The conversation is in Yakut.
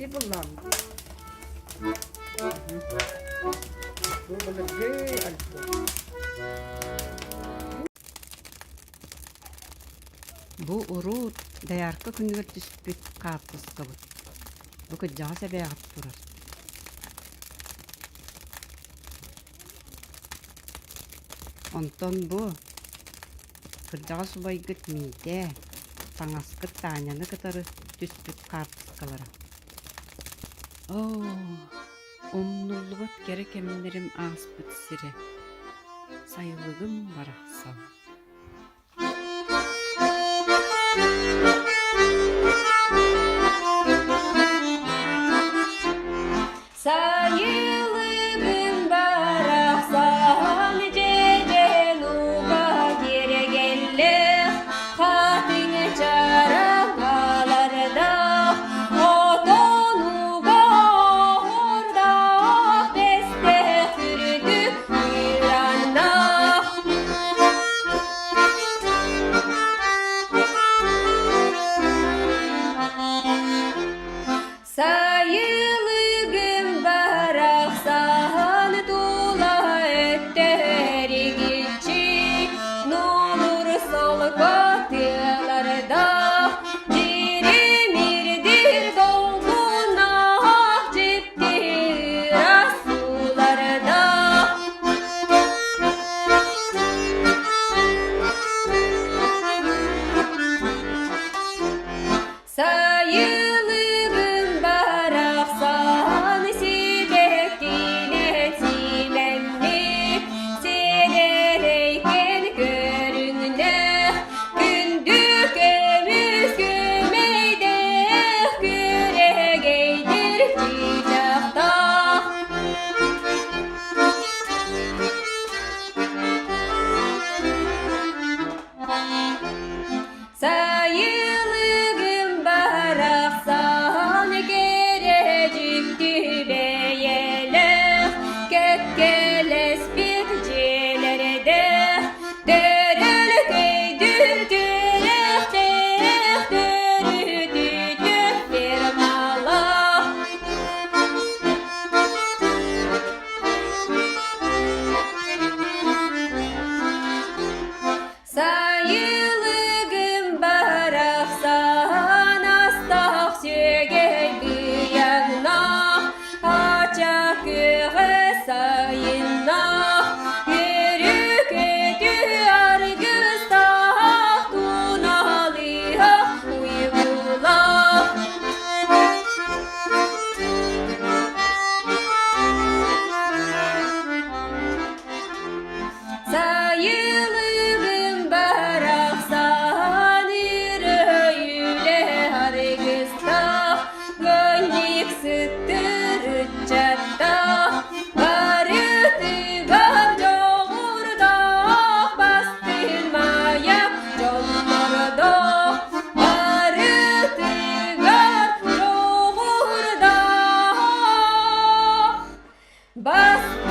Кэпсии буллаҕым. Бу былыргы альбом. Бу урут доярка күнүгэр түспүт хаартыскабыт. Бу кырдьаҕас эбээҕит турар. Онтон бу кырдьаҕас убайгыт Миитээ, таҥаскыт Таняны кытары түспүт хаартыскалара. Оо, умнуллубат кэрэ кэмнэрим ааспыт сирэ, сайылыгым барахсан. Сайылыгым барахсан дьэдьэн уга киэргэллээх, хатыҥ чараҥалардаах, отон уга оһуордаах, бэстээх үрдүк ыыраннаах. Сайылыгым барахсан тула өттөригиччи, нуолур солко тыалардаах, дьиримирдир долгунаах, дьикти ыраас уулардаах. Сайылыгым барахсан сибэккинэн симэммит, сиэдэрэйкэн көрүҥнээх, күндү көмүс күмэйдээх, күрэгэйдир чыычаахтаах. Сайылыгым барахсан кэрэ дьикти бэйэлээх, кэккэлэспит дьиэлэрдээх, төрөлкөйдүүр түрэхтээх, төрүтүтүк фермалаах. Сайылыгым барахсан астаах сүөгэй быйаҥнаах, ача күөҕэ сайыннаах, үөрүү-көтүү аргыстаах, туналыһах уйгулаах. Сайылыгым барахсан өрөйүлэ аргыстаах, Гынньык сыттыр ыччаттаах, барытыгар дьоҕурдаах, бастыҥ маяк дьоннордоох, барытыгар дьоҕурдаах, бастыҥ.